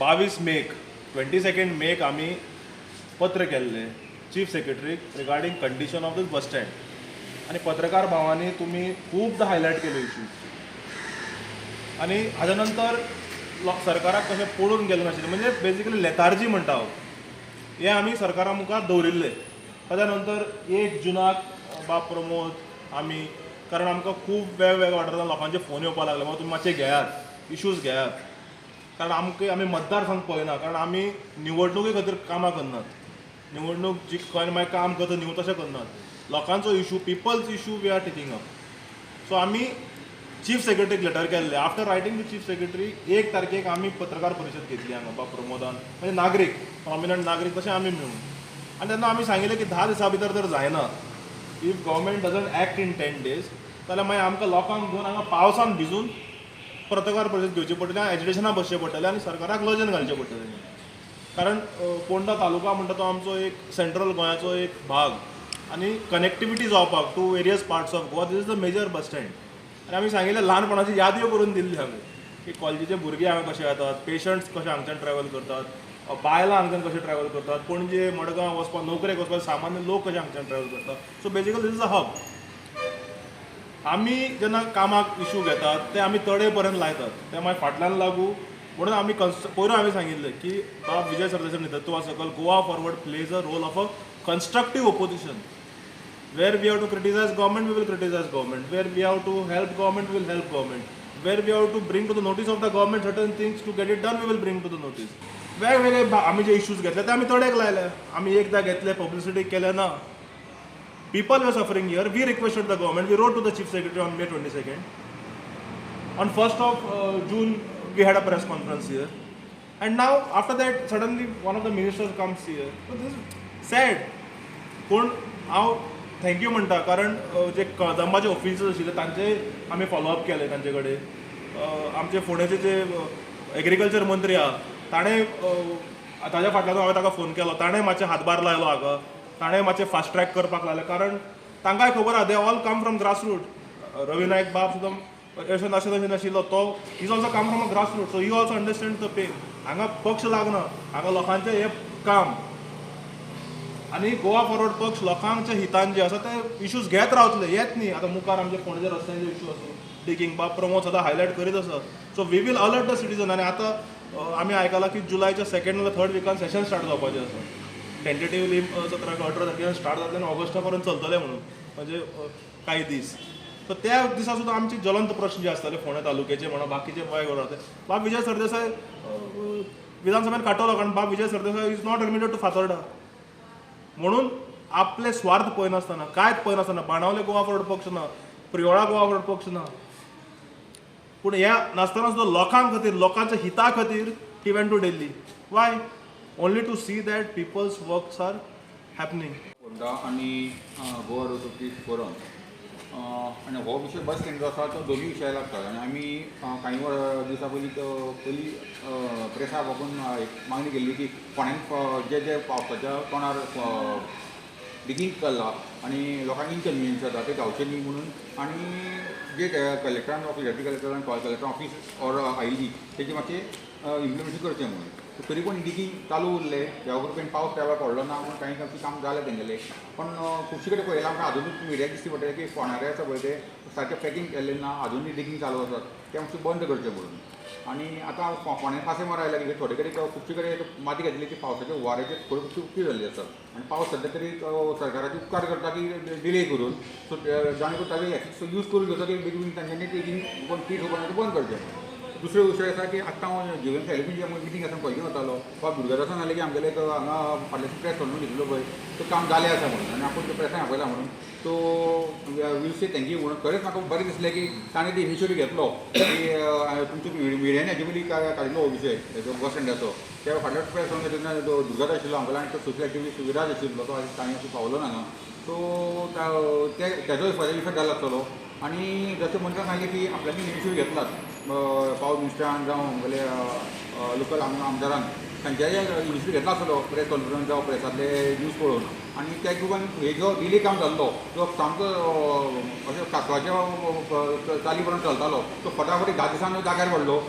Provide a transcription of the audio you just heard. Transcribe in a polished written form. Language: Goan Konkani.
बावीस मेक, 22 मेक आमी पत्र केल्लें chief सेक्रेटरीक regarding condition of this bus stand. आनी पत्रकार भावांनी तुमी खुबदां हायलायट केले इशू आनी हाज्या नंतर सरकाराक कशें पडून गेलें नाशिल्लें, म्हणजे बेजिकली लेतार्जी म्हणटा हांव, हें आमी सरकारा मुखार दवरिल्लें. ताज्या नंतर 1 जुनाक बाब प्रमोद आमी, कारण आमकां खूब वेगवेगळ्या वाठारांतल्यान लोकांचे फोन येवपाक लागले, बाबा तुमी मातशे घेयात, इशूज घेयात, कारण आमकां आमी मतदारसंघ पळयना, कारण आमी निवडणुके खातीर कामां करनात, निवडणूक जी खंय मागीर काम करता न्हू तशें करनात, लोकांचो issue, people's issue we are taking up. So आमी चीफ सेक्रेटरीक लेटर केल्ले. After writing to chief secretary 1 तारखेक आमी पत्रकार परिशद घेतली हांगा बाब प्रमोदान, म्हणजे नागरीक, प्रॉमिनंट नागरीक तशें आमी मेळून. आनी तेन्ना आमी सांगिल्लें की 10 दिसां भितर जर जायना, if government doesn't act in 10 days, जाल्यार मागीर आमकां लोकांक घेवन हांगा पावसान भिजून पत्रकार परिशद घेवची पडटली, एजिटेशना बसचें पडटलें आनी सरकाराक लजेन घालचें पडटलें. कारण पोंडा तालुका म्हणटा तो आमचो एक सेंट्रल गोंयाचो एक भाग आनी कनेक्टिविटी जावपाक to various parts of Goa this is the major bus stand. आनी आमी सांगिल्लें, ल्हानपणाची याद्यो करून दिल्ली आमी की कॉलेजीचे भुरगे हांगा कशे येतात, पेशंट्स कशे हांगच्यान ट्रॅवल करतात, बायलां हांगच्यान कशे ट्रॅवल करतात, पणजे मडगांव वचपाक, नोकरेक वचपाक सामान्य लोक कशे हांगच्यान ट्रॅवल करतात. So basically this is a hub. आमी जेन्ना कामाक इशू घेतात ते आमी तडे पर्यंत लायतात, ते मागीर फाटल्यान लागू म्हणून आमी पयरू आमी सांगिल्लें की बाब विजय सरदेसाय नेतृत्वा सकयल Goa Forward plays a role of a constructive opposition. Where we have to criticize government, we will criticize government. Where we have to help government, we will help government. Where we have to bring to the notice of the government certain things to get it done, we will bring to the notice. वेगवेगळे आमी जे इश्यूज घेतले ते आमी तडेक लायले. आमी एकदां घेतले, पब्लिसिटी केले ना. People were suffering here. We requested the government. We wrote to the chief secretary on May 22nd. On 1st of June, we had a press conference here. And now, after that, suddenly one of the ministers comes here. So this is sad. पूण हांव thank you म्हणटा, कारण जे कदंबाचे ऑफिसर्स आशिल्ले तांचे आमी फॉलोअप केले तांचे कडेन. आमचे फोंडेचे जे एग्रीकल्चर मंत्री आहा ताणें, ताज्या फाटल्यान हांवें ताका फोन केलो, ताणें मातशें हातभार लायलो हाका, ताणें मातशें फास्ट ट्रॅक करपाक लायलें, कारण तांकांय खबर आहा, they all come from grass root. Ravi Naik बाब सुद्दां अशें तशें नाशिल्लो, तो is also come from a grass root, so he also understand the pain. हांगा पक्ष लागना, हांगा लोकांचें हें काम आनी गोवा फॉरवर्ड पक्ष लोकांच्या हितान जे आसा ते इश्यूज घेत रावतले, येत न्ही. आतां मुखार आमचे फोंडेचे रस्त्यांचे इश्यू आसूं, डिगींग, बाब प्रमोद सदां हायलायट करीत आसा. So we will alert the citizen. आनी आतां आमी आयकलां की जुलायच्या सेकंड नाल्यार थर्ड विकान सेशन स्टार्ट जावपाचें आसा. टेंटेटिवली 17 18 तारखेर स्टार्ट जातलें आनी ऑगस्टा पर्यंत चलतलें म्हणून, म्हणजे कांय दीस. सो त्या दिसा सुद्दां आमचे ज्वलंत प्रश्न जे आसतले फोंडें तालुक्याचे म्हणा, बाकीचे वेगवेगळे, बाब विजय सरदेसाय विधानसभेन काडटलो, कारण बाब Vijay Sardesai is not limited to Fatorda. म्हणून आपले स्वार्थ पळयनासतना, कांयच पळयनासतना, बाणावले गोवा फॉरवर्ड पक्ष ना, प्रियोळा गोवा फॉरवर्ड पक्ष ना, पूण ह्या नासतना सुद्दां लोकां खातीर, लोकांच्या हिता खातीर he went to Delhi. Why? Only to see that people's works are happening. Ponda आनी गोवा रोड सेफ्टी फोरम आनी हो विशय बस स्टँड जो आसा तो दोनूय विशया लागता. आनी आमी कांय दिसां पयलीं पयलीं प्रेसाक वचून एक मागणी केल्ली की फोंड्यान जे जे पावसाच्या तोंडार डिगींग चल्लां आनी लोकांक इनकन्विनियन्स जाता ते जावचें न्ही म्हणून, आनी जे कलेक्टरान ऑफिस, डेप्युटी कलेक्टरान, कलेक्टर ऑफिस ऑर आयिल्ली तेजें मातशें इम्प्लिमेंटेशन करचें म्हणून. तरी पूण डिगींग चालू उरलें. ह्या रुपयान पावस त्या वेळार पडलो ना म्हणून कांय आमचें काम जालें तेंगेलें. पण खुबशे कडेन पळयलां आमकां आजुनूय मिडियाक दिश्टी पडटा की फोंड्यार आसा पळय तें सारकें पॅकींग केल्लें ना, आजुनूय डिगींग चालू आसा, तें मातशें बंद करचें म्हणून. आनी आतां फोंड्यान पासेमार आयला की थोडे कडेन खुबशे कडेन माती घातली की पावसाच्या हुवाराचे थोडी खुबशी उक्ती जाल्ली आसा आनी पावस सद्या तरी सरकाराचे उपकार करता की डिले करून, सो जाणे करून ताजे यूज करून घेवचो की बेगीन तांच्यांनी डिगींग पीठ बंद करचें. दुसरो विशय आसा की आतां हांव जिवन सेलिब्रेटी मिटींग आसा पयलीं वतालो, वा दुर्गादासान जालें की आमगेलें एक हांगा फाटल्या प्रेस कॉन्फरन्स घेतिल्लो पळय तो काम जालें आसा म्हणून आनी आपूण तें प्रेसान आपयला म्हणून, so we'll say thank you म्हणून. खरेंच म्हाका बरें दिसलें की ताणें ते इनिशिएटीव घेतलो की तुमच्या मिडियान हेजे पयलीं काडिल्लो हो विशय बस स्टँडाचो. त्या फाटल्या प्रेस कॉन्फरन्स तेन्ना दुर्गादास आशिल्लो आमगेलो आनी तो सोशल एक्टिविस्ट विराज आशिल्लो, तो ताणें असो पावलो ना हांगा, सो तेजो इफेक्ट जाला आसतलो. आनी जशें मनशान सांगलें की आपल्यांनी इनिशिएटीव घेतलात पावर मिनिस्टरान जावं आमगेले लोकल आमदारान तांच्याय इनिशिएटीव घेतला आसतलो प्रेस कॉन्फरन्स जावं प्रेसांतले न्यूज पळोवन, आनी त्या हिशोबान हे जो डिले काम जाल्लो जो सामको अशें कासवाच्या चाली प्रमाण चलतालो तो फटाफट 10 दिसांनी जाग्यार पडलो.